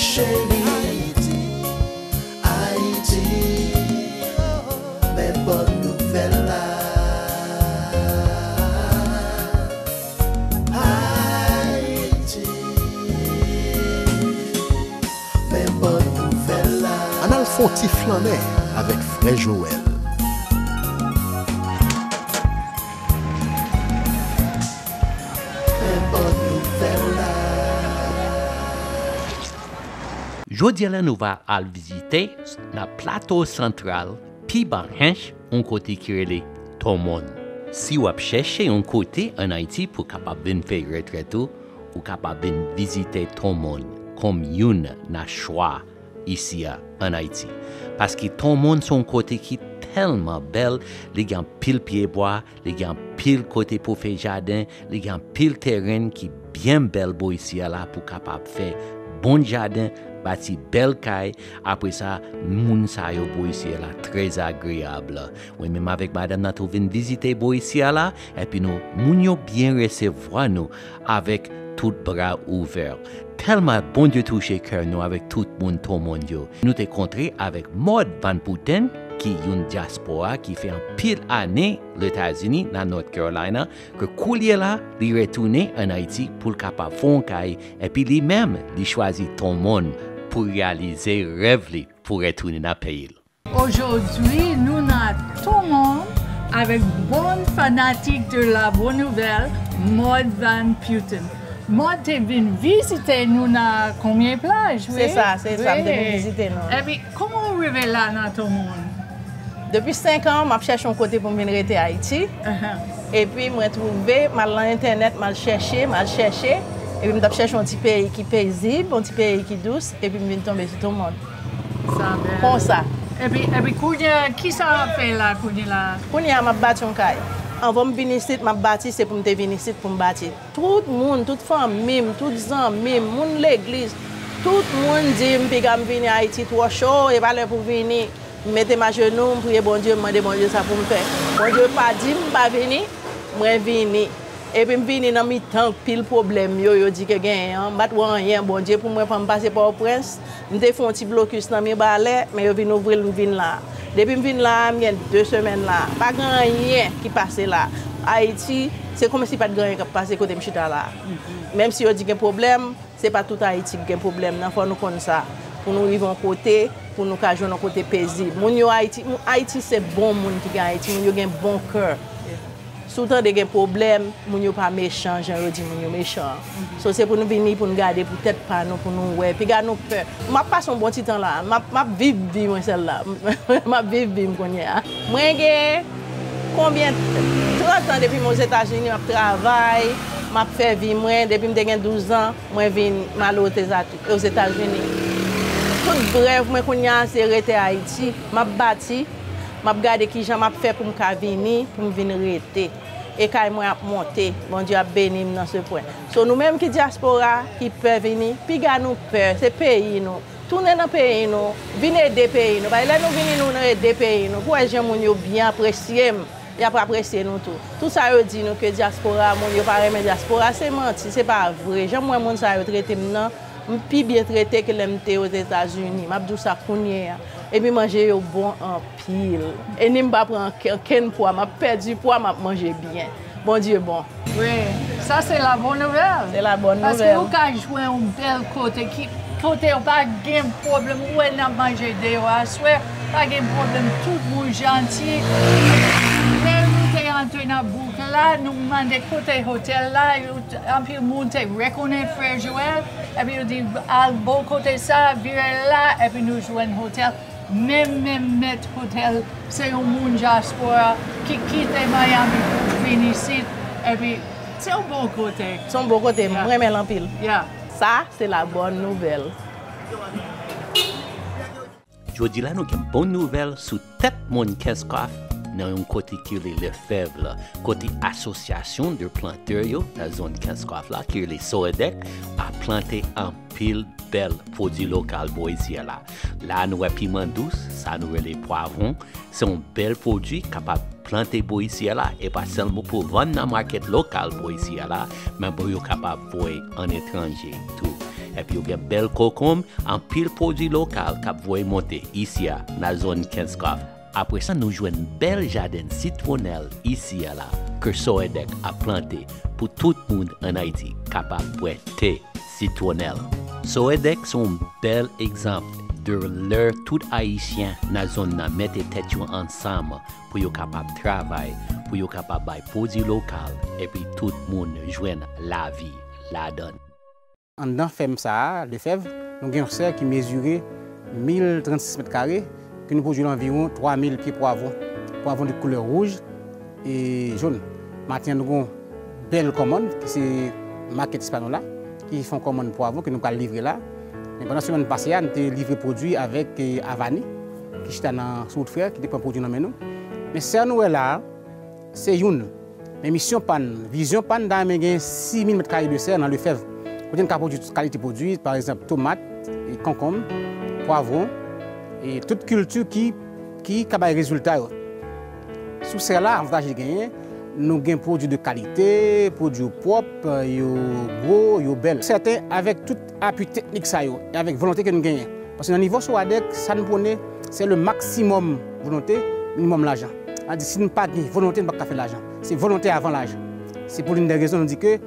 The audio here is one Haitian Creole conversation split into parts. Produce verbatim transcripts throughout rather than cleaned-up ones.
Cheri, Ayiti, Ayiti, men bòn nouvèl la. Ayiti, men bòn nouvèl la. Ann al fè yon ti flannen avèk frè Joel. Men bòn nouvèl la. Jodi a la nou va al vizite nan Plato Santral, pi ba Hench, yon kote ki rele Tomòn. Si w ap chèche yon kote ann Ayiti pou w kapab vin fè retrèt ou, ou kapab vin vizite Tomòn kòm youn nan chwa isi a ann Ayiti. Paske Tomòn se yon kote ki tèlman bèl, li gen anpil pyebwa, li gen anpil kote pou fè jaden, li gen anpil teren ki byen bèl bò isi a la pou kapab fè bon jaden, bati bèl kay. Apre sa, moun sa yo bò isi a la trè agreyab. Mwen menm avèk madanm nan tou vin vizite bò isi a la, epi nou, moun yo byen resevwa nou avèk tout bra ouvè. Tèlman Bondye touche kè nou avèk tout moun Tomòn yo. Nou te kontre avèk Maud Van Putten, ki youn dyaspora ki fè anpil ane Lèzetazini, nan North Carolina, ke koulye la, li retounen ann Ayiti pou l kapab fè yon kay, epi li menm, li chwazi Tomòn pou reyalize rèv li pou retounen nan peyi l. Aujourd'hui, nous na Tomòn avec bonne fanatique de la bonne nouvelle, Maud Van Putten. Maud te vin vizite nou nan konbyen plaj, wi? Se sa, se sa, m te vin vizite nou. Epi, kòman w rive la nan Tomòn? Depi senk an, m ap chèche yon kote pou m vin rete Ayiti. Epi, mwen twouve, m al nan entènèt, m al chèche, m al chèche. Epi, m t ap chèche yon ti peyi ki pezib, yon ti peyi ki dous, epi m vin tonbe sou Tomòn. Sa bèl. Konsa. Epi, epi kounye a, kisa w ap fè la, kounye la? Kounye a, m ap bati yon kay. Anvan m vin isit, m ap bati, se pou m te vin isit pou m bati. Tout moun, tout fanmi m, tout zanmi m, moun legliz, tout moun di m, "Piga m vini Ayiti twò cho, e pa lè pou w vini." M mete m ajenou, m priye Bondye, m mande Bondye sa pou m fè. Bondye pa di m pa vini, mwen vini. Epi m vini nan mitan anpil pwoblèm yo, yo di ke genyen an. M pa t wè anyen, Bondye pou mwen, fò m pase Pòtoprens. M te fè yon ti blokis nan Mibalè, men yo vin ouvri l, m vin la. Depi m vin la, m gen de semèn la. Pa gen anyen ki pase la. Ayiti, se kòmsi pa t gen anyen k ap pase kote m chita la. Menm si yo di gen pwoblèm, se pa tout Ayiti k gen pwoblèm nan, fò nou konn sa. Pou nou rive yon kote, pou nou ka jwenn yon kote pezib. Moun yo Ayiti, moun, Ayiti se bon moun ki gen Ayiti, moun yo gen bon kè. Si w tande gen pwoblèm, moun yo pa mechan jan yo di moun yo mechan an. So, se pou nou vini, pou nou gade pou tèt pa nou, pou nou wè. Piga nou pè. M ap pase yon bon ti tan la. M ap, m ap viv vi mwen sèl la. M ap viv vi m kounye a. Mwen gen konbyen, trant an depi m Ozetazini, m ap travay, m ap fè vi mwen. Depi m te gen douz an, mwen vin, m ale Ozetazini. Tout rèv mwen kounye a, se rete Ayiti. M ap bati, m ap gade kijan m ap fè pou m ka vini, pou m vin rete. E kay mwen ap monte. Bondye ap beni m nan se pwen. So, nou menm ki dyaspora, ki pè vini, piga nou pè, se peyi nou. Tounen nan peyi nou, vin ede peyi nou. Paske lè nou vini, nou, nou ede peyi nou. Pou wè jan moun yo byen apresye m, y ap apresye nou tou. Tout sa yo di nou ke dyaspora, moun yo pa renmen dyaspora, se manti, se pa vre. Jan m wè moun sa yo trete m nan, m pi byen trete ke lè m te Ozetazini. M ap di w sa kounye a. Epi manje yo bon anpil. E ni m pa pran anken, ankenn pwa, m ap pèdi pwa, m ap manje byen. Bondye bon. Wi, sa se la bonne nouvelle. Se la bonne nouvelle. Paske ou ka jwenn yon bèl kote ki, kote yo pa gen pwoblèm, ou wè n ap manje deyò aswè, pa gen pwoblèm, tout moun janti. Lè nou te antre nan bouk la, nou mande kote otèl la, yo, anpil moun te rekonèt frè Joel, epi yo di, "Al bò kote sa, vire la," epi nou jwenn otèl. Menm, menm mèt otèl, se yon moun dyaspora ki kite Miami pou vin isit, epi se yon bon kote. Se yon bon kote, m renmen l anpil. Yeah. Sa, se la bonne nouvelle. Jodi la, nou gen bon nouvèl sou tèt mòn Kenskòf nan yon kote ki rele Lefèv la, kote asosyasyon de plantè yo nan zòn Kenskòf la, ki rele Soedec, a plante anpil bèl pwodui lokal bò isi a la. La, nou wè piman dous, sa nou rele pwavwon, se yon bèl pwodui kapab plante bò isi a la, e pa sèlman pou vann nan makèt lokal bò isi a la, men pou yo kapab voye an etranje tou. Epi yo gen bèl kokonm, anpil pwodui lokal k ap voye monte isi a nan zòn Kenskòf. Apre sa, nou jwenn bèl jaden sitwonèl isi a la, ke Soedec ap plante pou tout moun ann Ayiti kapab bwè te sitwonèl. Soedec se yon bèl egzanp de lè tout Ayisyen nan zòn nan mete tèt yo ansanm pou yo kapab travay, pou yo kapab bay pwodui lokal, epi tout moun jwenn lavi ladan. Anndan fèm sa a, Lefèv, nou gen yon sè ki mezire mil trannsis mèt kare, ke nou pwodui anviwon twa mil pye pwavwon. Pwavwon de koulè wouj e jòn. Maten an, nou gen yon bèl kòmann, ki se makèt Espanyòl la, ki fè yon kòmann pwavwon ke nou pral livre la. Men pandan semèn pase a, nou te livre pwodui avèk, eh, Avani, ki chita nan, sou wout Frè, ki te pran pwodui nan men nou. Men sè nou wè la a, se youn. Men misyon pa n, vizyon pa n, ta renmen gen sis mil mèt kare de sè nan Lefèv. Kote n ka pwodui tout kalite pwodui, pa egzanp, tomat, e konkonm, pwavwon, e tout kilti ki, ki ka bay rezilta yo. Sou sè la, avantaj li genyen, nou gen pwodui de kalite, pwodui yo pwòp, yo gwo, yo bèl. Sèten, avèk tout apui teknik sa yo, e avèk volonte ke nou genyen. Paske nan nivo Soadec, sa n pwone, se le maksimòm volonte, minimòm lajan. Sa di, si n pa gen volonte, n p ap ka fè lajan. Se volonte avan lajan. Se pou l'une des raisons nou di ke,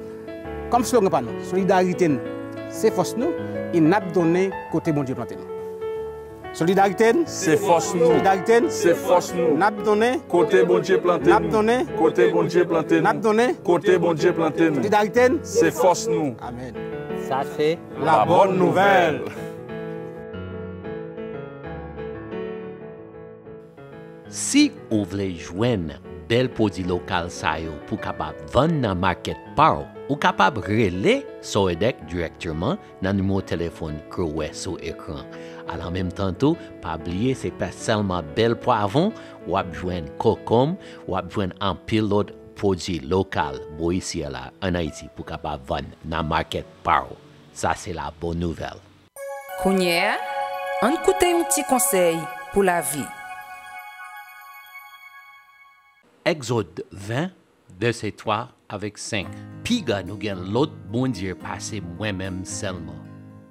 kòm slogan pa nou, solidarite n, se fòs nou, e n ap donnen kote Bondye plante nou. Solidarite n, se fòs nou. Solidarite n, se fòs nou. N ap donnen kote Bondye plante nou. N ap donnen kote Bondye plante nou. N ap donnen kote Bondye plante nou. Solidarite n, se fòs nou. Amèn. Sa se la bòn nouvèl. Si ou vle jwenn bèl pwodui lokal sa yo pou kapab vann nan makèt pa w, ou kapab rele Soedec dirèkteman nan nimewo telefòn ke w wè sou ekran. Alanmenmtan tou, pa bliye se pa sèlman bèl pwavwon, w ap jwenn kokonm, w ap jwenn anpil lòt pwodui lokal bò isi a la ann Ayiti pou kapab vann nan makèt pa w. Sa se la bòn nouvèl. Kounye a, ann koute yon ti konsèy pou lavi. Egzòd ven, vèsè twa avèk senk. Piga nou gen lòt bondye pase mwen menm sèlman.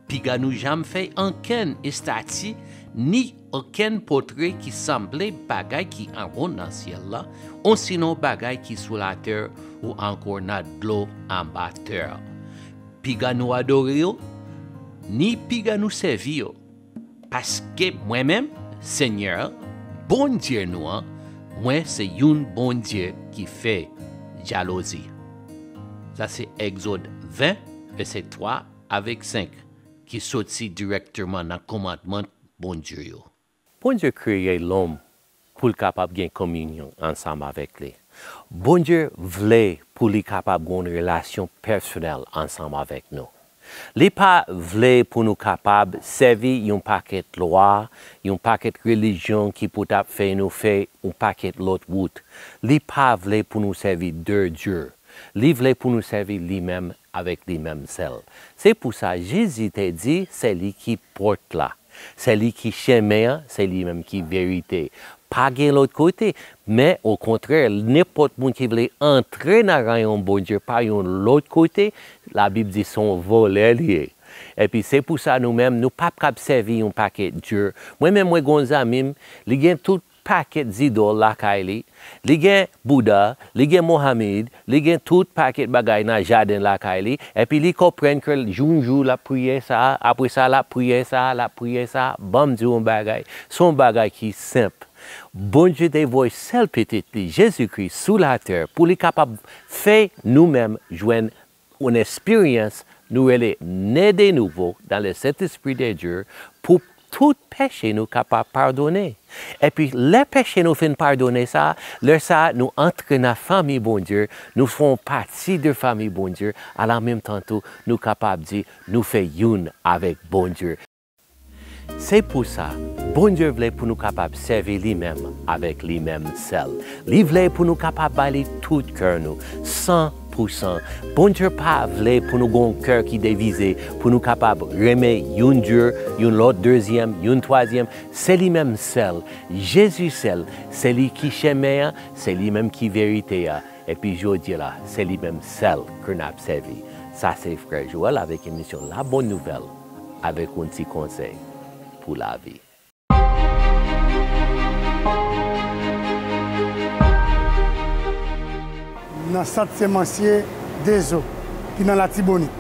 Piga nou janm fè ankenn estati ni okenn pòtre ki sanble bagay ki anwo nan syèl la, osinon bagay ki sou latè ou ankò nan dlo anba tè a. Piga nou adore yo, ni piga nou sèvi yo. Paske mwen menm, Senyè a, Bondye nou an, mwen se youn Bondye ki fè jalouzi. Sa se Egzòd ven, vèsè twa avèk senk, ki soti dirèkteman nan kòmandman Bondye yo. Bondye kreye lòm pou l kapab gen kominyon ansanm avèk li. Bondye vle pou li kapab gen yon relasyon pèsonèl ansanm avèk nou. Li pa vle pou nou kapab sèvi yon pakèt lwa, yon pakèt relijyon ki pou t ap fè nou fè yon pakèt lòt wout. Li pa vle pou nou sèvi de dye. Li vle pou nou sèvi li menm avèk li menm sèl. Se pou sa Jezi te di, se li ki pòt la. Se li ki chemen an, se li menm ki verite. Pa gen lòt kote, men okontrè, nenpòt moun ki vle antre nan rayon Bondye pa yon lòt kote, Labib di se yon vòlè li ye. Epi se pou sa nou menm, nou p ap kab sèvi yon pakèt dye. Mwen menm, mwen gen yon zanmi m, li gen tout pakèt zidòl lakay li. Li gen Bouda, li gen Mohamed, li gen tout pakèt bagay nan jaden lakay li, epi li konprann ke yon jou l ap priye sa, apre sa l ap priye sa, l ap priye sa. Ban m di w yon bagay, se yon bagay ki senp. Bondye te voye sèl pitit li, Jezikri, sou latè pou li kapab fè nou menm jwenn yon eksperyans nou rele ne de nouvo dans le Saint-Esprit de Dieu pou tout peche nou kapab padone. Epi lè peche nou fin padone sa, lè sa nou antre nan fanmi Bondye, nou fè yon pati de fanmi Bondye, alanmenmtan tou nou kapab di nou fè youn avèk Bondye. Se pou sa, Bondye vle pou nou kapab sèvi li menm avèk li menm sèl. Li vle pou nou kapab ba li tout kè nou, san pou san. Bondye pa vle pou nou gen yon kè ki divize, pou nou kapab renmen youn dye, youn lòt dezyèm, youn twazyèm. Se li menm sèl, Jezi sèl, se li ki chemen an, se li menm ki verite a. Epi jodi a la, se li menm sèl ke n ap sèvi. Sa se frè Joel avèk emisyon La Bonne Nouvelle. Avèk yon ti konsèy pou lavi. Nan sant semansye Dezo, ki nan Latibonit.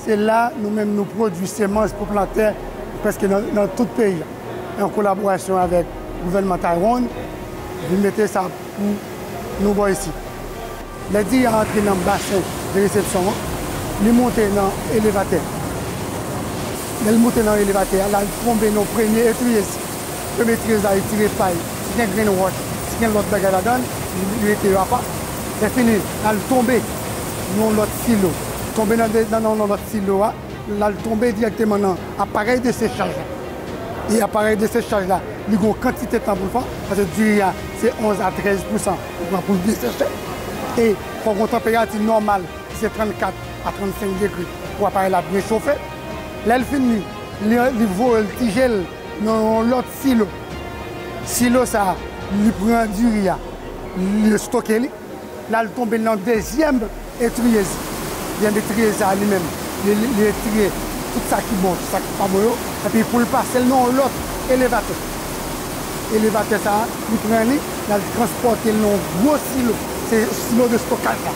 Se la nou menm nou pwodui semans pou plantè prèske nan, nan tout peyi a. An kolaborasyon avèk gouvènman Taiwan, vin mete sa pou nou bò isit. Lè diri a antre nan basen de resepsyon an, li monte nan elevatè. Lè l monte nan elevatè a, l al tonbe nan yon premye etriyez. Premye etriyez la, li tire pay, si gen grenn wòch, si gen lòt bagay ladan l, li rete yo apa. Lè fini, l al tonbe nan yon lòt silo. Tonbe nan, nan, nan yon lòt silo a, l al tonbe dirèkteman nan aparèy de sechaj la. E aparèy de sechaj la, li gen yon kantite tan pou l fè, paske diri a, se onz a trèz pousan ou pran pou l byen seche. E fòk gen yon tanperati nòmal, ki se trannkat a trannsenk degre, pou aparèy la byen chofe. Lè l fini, li, li voye l tije l nan yon lòt silo. Silo sa a, li pran diri a, li estoke li. L al tonbe nan dezyèm etriyez. Dezyèm etriyez sa a li menm, li, li, li etire tout sa ki bon, tout sa ki pa bon yo. Epi pou l pase l nan yon lòt elevatè. Elevatè sa a, li pran li, l al transpòte l nan yon gwo silo. Se silo de stokaj la.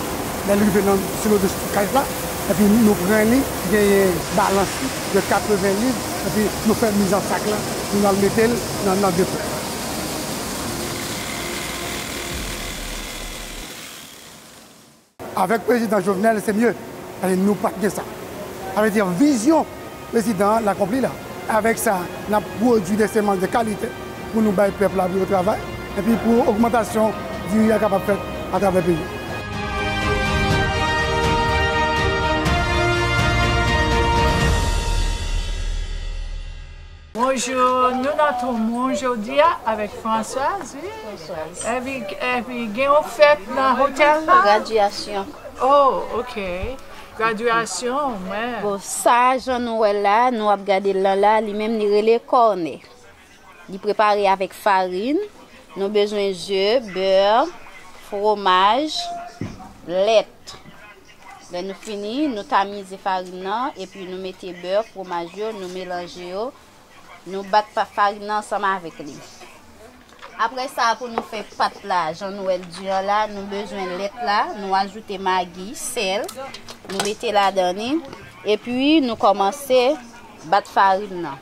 Lè l rive nan silo de stokaj la, epi nou pran li, genyen balans li de katreven liv, epi nou fè mizansak la, nou al mete l nan, nan depo. Avèk Prezidan Jovenel, se mye. Paske nou pa t gen sa. Sa vle di, vizyon Prezidan an, l akonpli la. Avèk sa, n ap pwodui de semans de kalite pou nou bay pèp la pou yo travay, epi pou ogmantasyon diri a kapab fèt atravè peyi a. Bonjou, nou nan Tomon jodi a avèk Françoise, wi. Epi, epi gen yon fèt nan otèl la? Gradyasyon. Oh, ok. Gradyasyon, mwen. Bon, sa jan nou wè la, nou ap gade l lan la, li menm li rele kònè. Li prepare avèk farin. Nou bezwen ze, bè, fwomaj, lèt. Lè nou fini, nou tamize farin nan, epi nou mete bè, fwomaj yo, nou melanje yo. Nou bat pa, farin nan ansanm avèk li. Apre sa, pou nou fè pat la, jan nou wè l di an la, nou bezwen lèt la, nou ajoute magi, sèl, nou mete ladan li, epi nou kòmanse bat farin nan.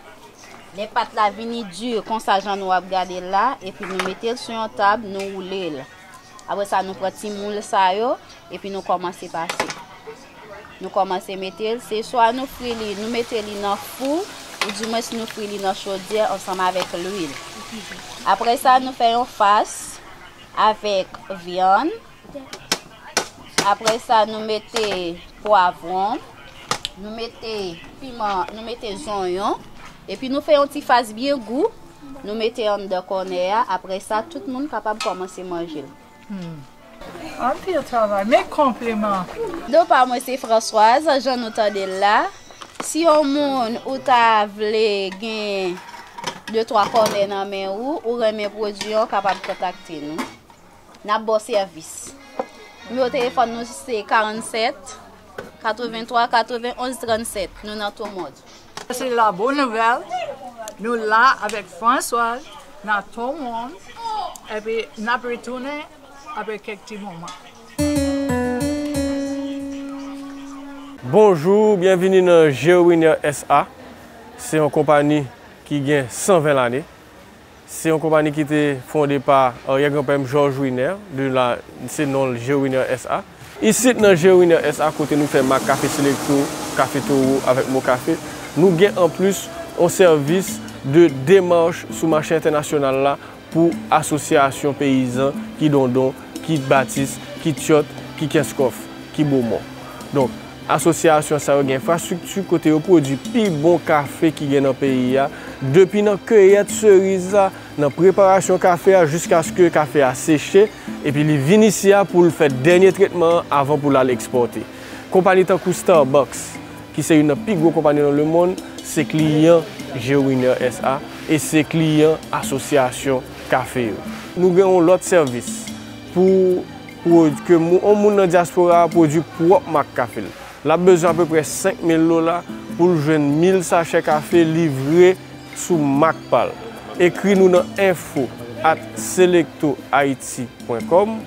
Lè pat la vini di konsa jan nou ap gade l la, epi nou mete l sou yon tab, nou woule l. Apre sa, nou pran ti moul sa yo, epi nou kòmanse pase. Nou kòmanse mete l, se swa nou fri li, nou mete li nan fou, oudimwens nou fri li nan chodyè ansanm avèk lwil. Apre sa, nou fè yon fas avèk vyann. Apre sa, nou mete pwavwon, nou mete piman, nou mete zonyon. Epi nou fè yon ti fas byen gou, nou mete anndan kònè a. Apre sa, tout moun kapab kòmanse manje l. Hmm. Anpil travay, men konpliman. Non pa mwen se Françoise, jan nou tande l la. Si yon moun ou ta vle gen de twa kònè nan men ou, ou renmen pwodui an, ou kapab kontakte nou. N ap ba w sèvis. Nimewo telefòn nou se karannsèt, katrevenntwa, katrevenonz, trannsèt. Nou nan Tomon. Se la bon nouvèl. Nou la avèk Françoise nan Tomon. Epi n ap retounen apre kèk ti moman. Bonjou, byenvini nan Geowinner S A. Se yon konpayi ki gen san ven lane. Se yon konpayi ki te fonde pa aryè granpè m Georges Winer, de la se non l Geowinner S A. Isit nan Geowinner S A kote nou fè mak kafe Selecto, kafe Toro avèk Mokafe, nou gen anplis yon sèvis de demach sou mache entènasyonal la pou asosyasyon peyizan ki Dondon, ki Batis, ki Tyòt, ki Kenskòf, ki Bomon. Donk, asosyasyon sa yo gen enfrastrikti kote yo pwodui pi bon kafe ki gen nan peyi a, depi nan keyèt seriz la, nan preparasyon kafe a jiskaske kafe a seche, epi li vin isi a pou l fè dènye tretman an avan pou l al ekspòte. Konpayi tankou Starbucks, ki se youn nan pi gwo konpayi nan lemonn, se kliyan Geowinner S A e se kliyan asosyasyon kafe yo. Nou gen yon lòt sèvis pou, pou ke mou-, yon moun nan dyaspora a pwodui pwòp mak kafe l. L ap bezwen apeprè senk mil dola Pou l jwenn mil sachè kafe livre sou mak pa l. Ekri nou nan info at selecto haiti point com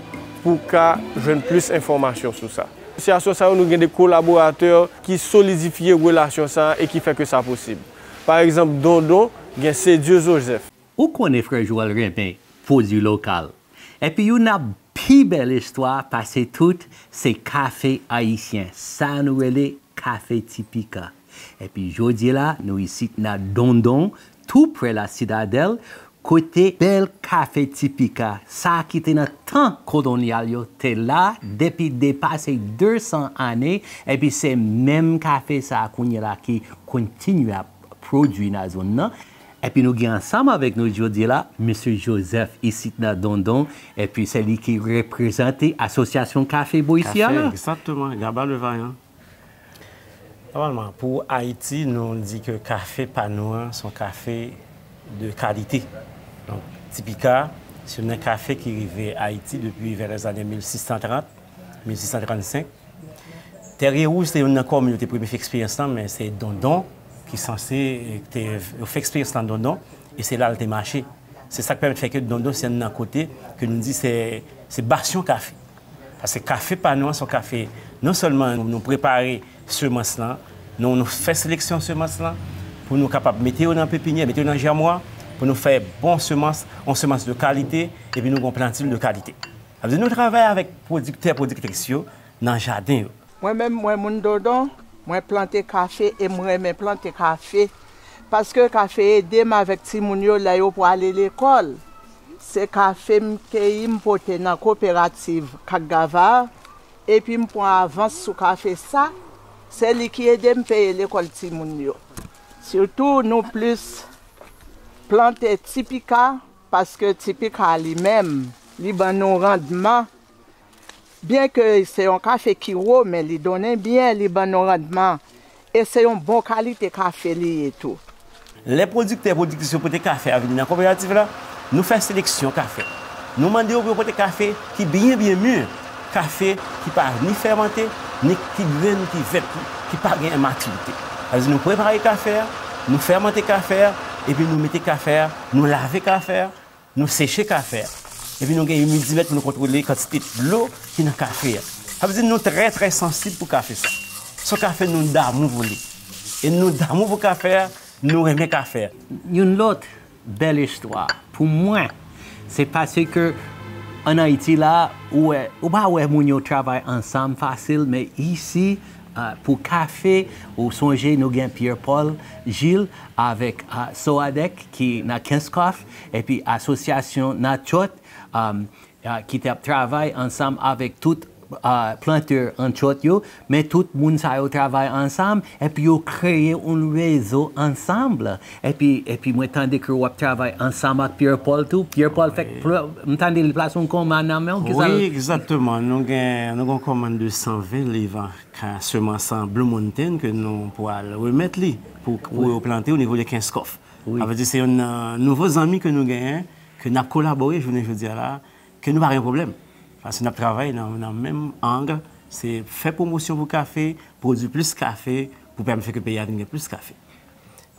pou w ka jwenn plis enfòmasyon sou sa. Asosyasyon sa yo, nou gen de kolaboratè ki solidifye relasyon sa a e ki fè ke sa posib. Pa egzanp, Dondon gen Sedieu Joseph. Ou konnen frè Joel renmen pwodui lokal. Epi youn nan pi bèl istwa pase tout, se kafe ayisyen. Sa nou rele kafe tipika. Epi jodi la, nou isit nan Dondon, tou prè la Sitadèl, kote bèl kafe tipika, sa ki te nan tan kolonyal yo, te la depi depase de san ane, epi se menm kafe sa a kounye la ki kontinye ap pwodui nan zòn nan. Epi nou gen ansanm avèk nou jodi la, mesye Joseph isit nan Dondon, epi se li ki reprezante Asosyasyon Kafe Boisia la. Kafe, egzakteman, Gaba le Vayan. Nòmalman, pou Ayiti, nou di ke kafe pa nou an, se yon kafe de kalite. Donk, Tipika, se yon kafe ki rive Ayiti depi vè lèzane mil sis san trant, mil sis san trannsenk. Tèrye Wouj se youn nan kòm yo te premye fè eksperyans lan, men se Dondon ki sanse, e, te, yo fè eksperyans lan Dondon, e se la l te mache. Se sa k pèmèt fè ke Dondon se youn nan kote ke nou di se, se basyon kafe. Paske kafe pa nou an, se yon kafe, non sèlman nou prepare semans lan, nou, nou fè seleksyon semans lan, pou nou kapab mete yo nan pepinyè, mete yo nan jèmwa, pou nou fè bon semans, yon semans de kalite, epi nou gen yon plantil de kalite. Sa vle di nou travay avèk pwodiktè, pwodiktris yo nan jaden yo. Mwen menm, mwen moun Dondon, mwen plante kafe e m renmen plante kafe. Paske kafe ede m avèk timoun yo lè yo prale lekòl. Se kafe m keyi, m pote nan koperativ Kak Gava a, epi m pran avans sou kafe sa. Se li ki ede m peye lekòl timoun yo. Sitou nou plis plante tipika, paske tipika li menm, li ban nou randman. Byenke se yon kafe ki wo, men li donnen byen, li ban nou randman. E se yon bon kalite kafe li ye tou. Lè pwodiktè, pwodiktris yo pote kafe a vini nan koperativ la, nou fè seleksyon kafe. Nou mande yo pou yo pote kafe ki byen, byen mi. Kafe ki pa ni fèmante, ni ki grenn ki vèt, ki pa gen matirite. Sa vle di nou prepare kafe a, nou fèmante kafe a, epi nou mete kafe a, nou lave kafe a, nou seche kafe a. Epi nou gen imidimèt pou nou kontwole kantite dlo ki nan kafe a. Sa vle di nou trè, trè sansib pou kafe sa. Se yon kafe nou damou pou li. E nou damou pou kafe a, nou renmen kafe a. Youn lòt bèl istwa pou mwen, se paske ann Ayiti la, ou wè, ou pa wè moun yo travay ansanm fasil, men isi, ah, pou kafe, ou sonje nou gen Pierre Paul Gilles avèk, ah, Soadec ki nan Kenskòf, epi asosyasyon Natchot, ah, ah, ki t ap travay ansanm avèk tout, ah, plantè Natchot yo, men tout moun sa yo travay ansanm, epi yo kreye yon rezo ansanm. Epi, epi mwen tande ke w ap travay ansanm ak Pierre Paul tou. Pierre Paul fèk, m tande li plase yon kòmann nan men w, kisa l? Wi, egzakteman. Nou gen, nou gen yon kòmann de san ven liv ka semans an Blue Mountain ke nou pral remèt li pou, pou yo plante o nivo de Kenskòf. Wi. Sa vle di se yon, euh, nouvo zanmi ke nou genyen, ke n ap kolabore jounen jodi a la, ke nou pa gen pwoblèm. Paske n ap travay nan, nan menm ang, se fè pwomosyon pou kafe, pwodui plis kafe, pou pèmèt ke peyi a vin gen plis kafe.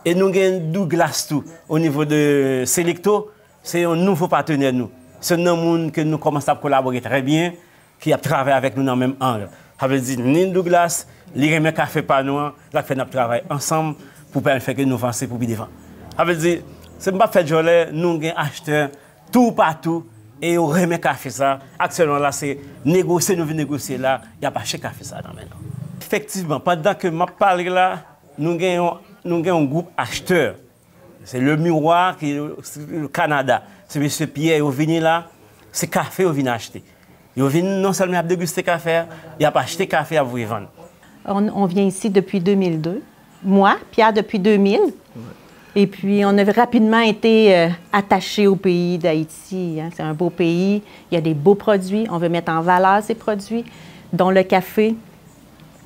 E nou gen Douglas tou, o nivo de Selecto, se yon nouvo patnè nou. Se yon moun ke nou kòmanse ap kolabore trè byen, ki ap travay avèk nou nan menm ang. Sa vle di, ni Douglas, li renmen kafe pa nou an, sa k fè n ap travay ansanm pou pèmèt fè ke nou vanse pou pi devan. Sa vle di, se m p ap fè djòlè, nou gen achtè toupatou, e yo renmen kafe sa. Aktyèlman la, se negosye nou vin negosye la, y ap achte kafe sa nan men nou. Efektivman, pandan ke m ap pale la, nou gen yon, nou gen yon gwoup achtè. Se Le Miroir ki Kanada. Se mesye Pierre yo vini la, se kafe yo vin achte. Yo vin non sèlman y ap degiste kafe a, y ap achte kafe y ap voye vann. On, on vient ici depuis deux mille deux. Moi, Pierre depuis deux mille. Et puis, on a rapidement été euh, attaché au pays d'Haïti. Hein. C'est un beau pays, il y a des beaux produits, on veut mettre en valeur ces produits, dont le café,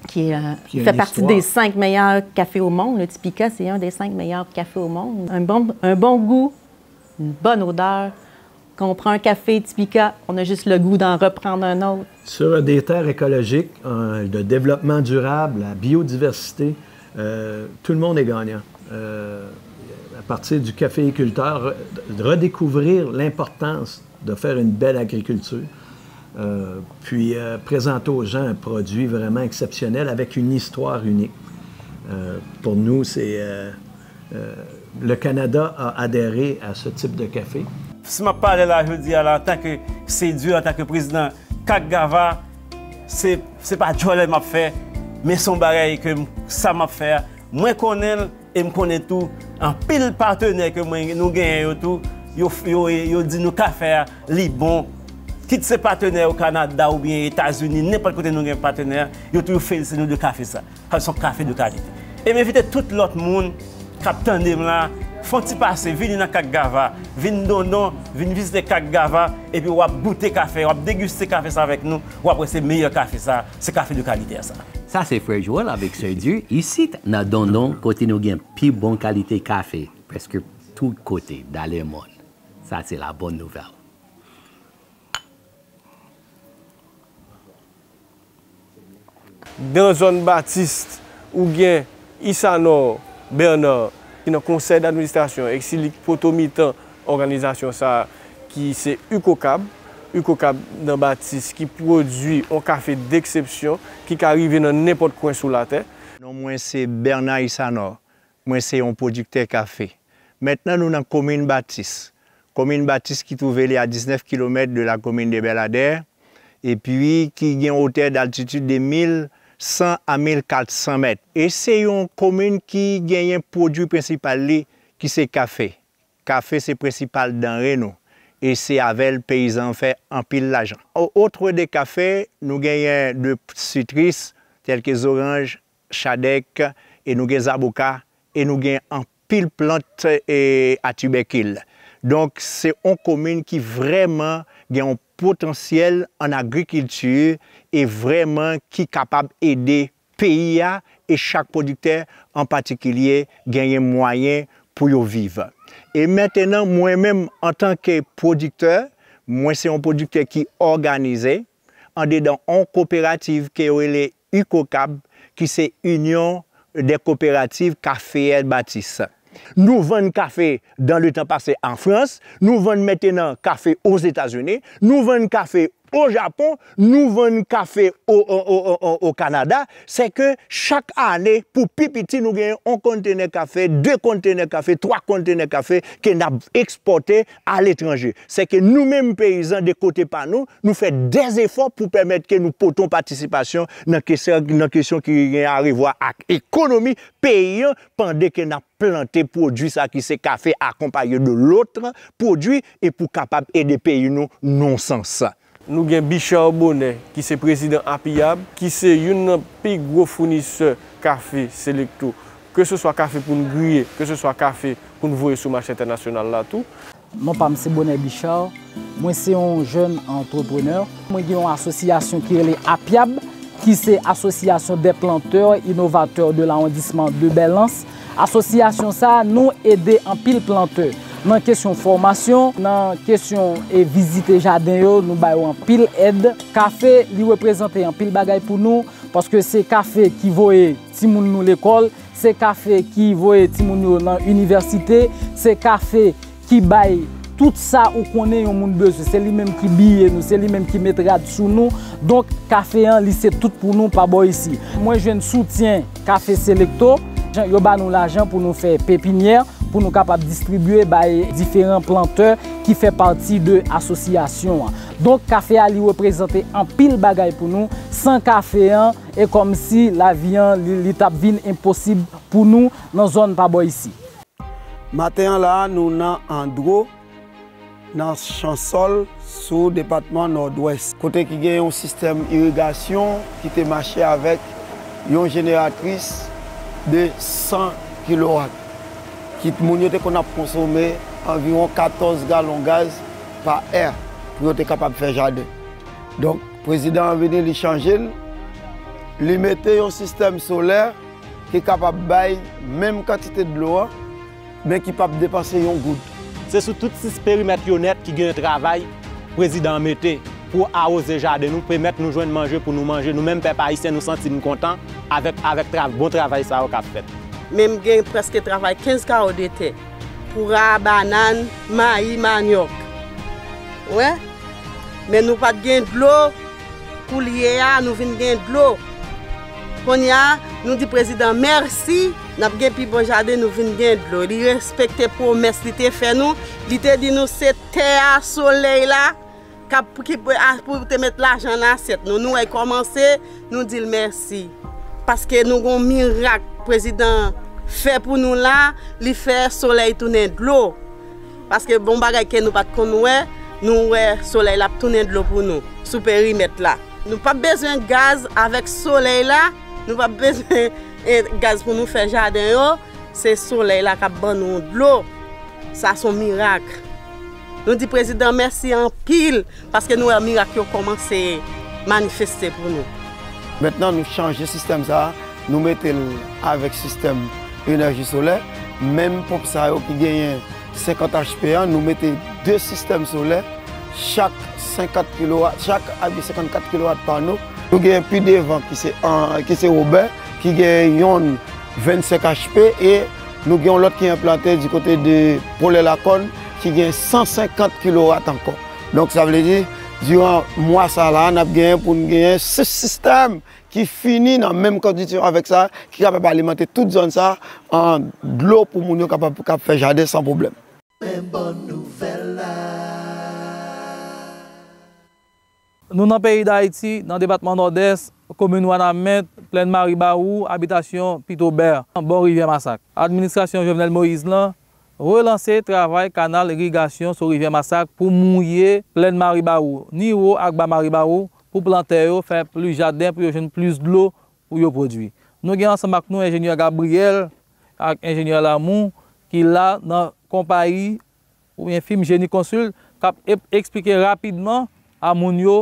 qui, est, euh, qui fait partie des cinq meilleurs cafés au monde. Le Tipika, c'est un des cinq meilleurs cafés au monde. Un bon, un bon goût, une bonne odeur. Quand on prend un café Tipika, on a juste le goût d'en reprendre un autre. Sur des terres écologiques, un, de développement durable, la biodiversité, Euh, tout le monde est gagnant. Euh, à partir du caféiculteur, re- redécouvrir l'importance de faire une belle agriculture, euh, puis euh, présenter aux gens un produit vraiment exceptionnel avec une histoire unique. Euh, pour nous, c'est euh, euh, le Canada a adhéré à ce type de café. Si m ap pale la jodi a la antanke Sedur, antanke prezidan CACGAVA, se, se pa djòlè m ap fè, men se yon bagay ke m, sa m ap fè a, mwen konnen l, e m konnen tou, anpil patenè ke mwen, nou genyen yo tou, yo, yo, yo di nou kafe a, li bon. Kit se patenè o Kanada oubyen Etazini, nenpòt kote nou gen patenè, yo toujou felisite nou de kafe sa. Sa se yon kafe de kalite. E m envite tout lòt moun k ap tande m la, fè yon ti pase, vini nan CACGAVA, vin Dondon, vin vizite CACGAVA, epi w ap goute kafe, w ap degiste kafe sa avèk nou, w ap wè se meyè kafe sa, se kafe de kalite a sa. Sa se Frè Joel avèk Sedur, isit nan Dondon, kote nou gen pi bon kalite kafe, prèske tout kote dans le monde. Sa se la bonne nouvelle. Nan zòn Batis, ou gen Isanò Bernard, ki nan konsèy d'administrasyon, Exilik poto mitan òganizasyon sa a, ki se UCOCAB. UCOCAB nan Batis, ki pwodui yon kafe deksepsyon, ki ka rive nan nenpòt kwen sou latè. Non mwen se Bernard Isanò. Mwen se yon pwodiktè kafe. Mentnan nou nan komin Batis. Komin Batis ki twouve li a diznèf kilomèt de la commune de Belladère, epi ki gen wotè d'altitid de mil san a mil kat san mèt. E se yon komin ki genyen pwodui prensipal li ki se kafe. Kafe se prensipal danre nou. E se avè l peyizan an fè anpil lajan. O- otre de kafe, nou genyen de sitris, tèl ke zoranj, chadèk, e nou gen zaboka, e nou gen anpil plant e, a tibèkil. Donk, se yon komin ki vrèman gen yon potansyèl an agrikilti e vrèman ki kapab ede peyi a e chak pwodiktè an patikilye genyen mwayen pou yo viv. E mentnan, mwen menm, antanke pwodiktè, mwen se yon pwodiktè ki òganize andedan yon koperativ ke yo rele UCOCAB, ki se Union des Coopératives Caféières Batis. Nou vann kafe dans le temps passé an Frans, nou vann mentnan kafe Ozetazini, nou vann kafe o Japon, nou vann kafe o, o, o, o, o, o Kanada. Se ke chak ane, pou pi piti, nou genyen yon kontenè kafe, de kontenè kafe, twa kontenè kafe ke n ap ekspòte aletranje. Se ke nou menm peyizan de kote pa nou, nou fè dèzefò pou pèmèt ke nou pote yon patisipasyon nan kesyon, nan kesyon ki gen a revwa ak ekonomi peyi an, pandan ke n ap plante pwodui sa ki se kafe akonpaye de lòt pwodui e pou kapab ede peyi nou nan yon sans. Nou gen Bichard Bonnet, ki se prezidan APIAB, ki se youn nan pi gwo founisè kafe Selecto, keseswa kafe pou n griye, keseswa kafe pou n voye sou mache entènasyonal la tou. Non pa m se Bonnet Bichard. Mwen se yon jèn antreprenè. Mwen gen yon asosyasyon ki rele APIAB, ki se Association des Planteurs Innovateurs de l'Arrondissement de Belans. Asosyasyon sa a, nou ede anpil plantè nan kesyon fòmasyon, nan kesyon e vizite jaden yo, nou ba yo anpil èd. Kafe, li reprezante anpil bagay pou nou, paske se kafe ki voye timoun nou lekòl, se kafe ki voye timoun yo nan inivèsite, se kafe ki bay tout sa ou konnen yon moun bezwen. Se li menm ki biye nou, se li menm ki met rad sou nou. Donk, kafe an, li se tout pou nou pa bò isi. Mwen jwenn soutyen Kafe Selecto. Yo ba nou lajan pou nou fè pepinyè, pou nou kapab distribye bay diferan plantè ki fè pati de asosyasyon an. Donk, kafe a, li reprezante anpil bagay pou nou. San kafe an, e kòmsi lavi an, li, li t ap vin enposib pou nou nan zòn pa bò isi. Maten an la a, nou nan Andro, nan Chansòl, sou depatman Nòdwès, kote ki gen yon sistèm irigasyon ki te mache avèk yon jeneratris de san kilowat, ki moun yo te konn ap konsome anviwon katòz galon gaz pa è pou yo te kapab fè jaden. Donk, prezidan an vini, li chanje l, li mete yon sistèm solè ki kapab bay menm kantite dlo an, men ki p ap depanse yon goud. Se sou tout sis perimèt yo nèt ki gen yon travay prezidan an mete pou awoze jaden nou, pèmèt nou jwenn manje pou nou manje. Nou menm pèp ayisyen, nou santi n kontan avèk, avèk tra, bon travay sa yo k ap fèt. Men m gen prèske travay kenz kawo de tè, poura, banann, mayi, manyòk. Wè, men nou pa t gen dlo. Koulye a, nou vin gen dlo. Kounye a, nou di prezidan mèsi, n ap gen pi bon jaden, nou vin gen dlo. Li respekte pwomès li te fè nou. Li te di nou se tè a, solèy la, k ap, ki, a, pou te met lajan nan asyèt nou. Nou wè l kòmanse, nou di l mèsi. Paske nou gon mirak prezidan fè pou nou la, li fè solèy tounen dlo. Paske bon bagay ke nou pa t konn wè, nou wè solèy la ap tounen dlo pou nou sou perimèt la. Nou p ap bezwen gaz avèk solèy la, nou p ap bezwen, eh, gaz pou nou fè jaden yo, se solèy la k ap ban nou dlo. Sa se yon mirak. Nou di prezidan mèsi anpil, paske nou wè mirak yo kòmanse manifeste pou nou. Mentnan, nou chanje sistèm sa a, nou mete l avèk sistèm enèji solè. Menm ponp sa yo ki genyen senkant H P an, nou mete de sistèm solè, chak senkant kilowat, chak avè senkannkat kilowat pano. Nou gen pi devan ki se, an, ki se Wobè, ki gen yon vennsenk H P, e nou gen yon lòt ki enplante di kote de Polè Lakòn, ki gen san senkant kilowat ankò. Donk, sa vle di, diran mwa sa la, n ap genyen pou n genyen sis sistèm ki fini nan menm kondisyon avèk sa, ki kapab alimante tout zòn sa an dlo pou moun yo kapab, k ap fè jaden san pwoblèm. Men bon nouvèl la. Nou nan peyi Dayiti, nan depatman Nòdès, komin Wanament, plèn Maribawou, abitasyon Pitobè, bò rivyè Masak. Administrasyon Jovenel Moïse lan relanse travay kanal irigasyon sou rivyè Masak pou mouye plèn Maribawou, niwo ak ba Maribawou, pou plantè yo fè plis jaden, pou yo jwenn plis dlo pou yo pwodui. Nou gen ansanm ak nou enjenyè Gabriel ak enjenyè Lamour ki la nan konpayi oubyen fim Génie Consult k ap ep-, eksplike rapidman a moun yo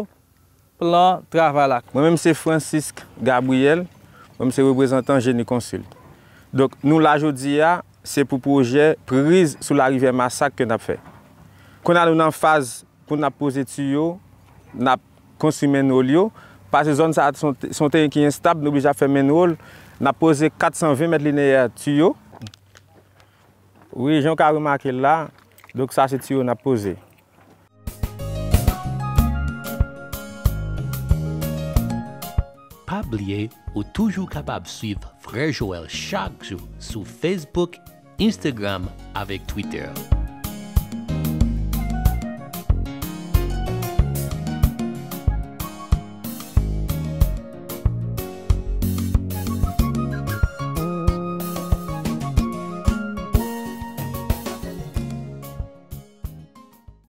plan travay la. Mwen menm se Francisque Gabriel, mwen menm se reprezantan Génie Consult. Donk, nou la jodi a, se pou pwojè priz sou larivyè Masak ke n ap fè. Kounye a nou nan faz pou n ap poze tiyo, n ap konstwi mennwòl yo, paske zòn sa a se yon, se yon teren ki enstab, nou oblije ap fè mennwòl, n ap poze kat san ven mèt lineyè tiyo. Wi, jan w ka remake l la, donk sa se tiyo n ap poze. Pa bliye, ou toujou kapab swiv Frè Joel chak jou sou Facebook, Instagram avèk Twitter.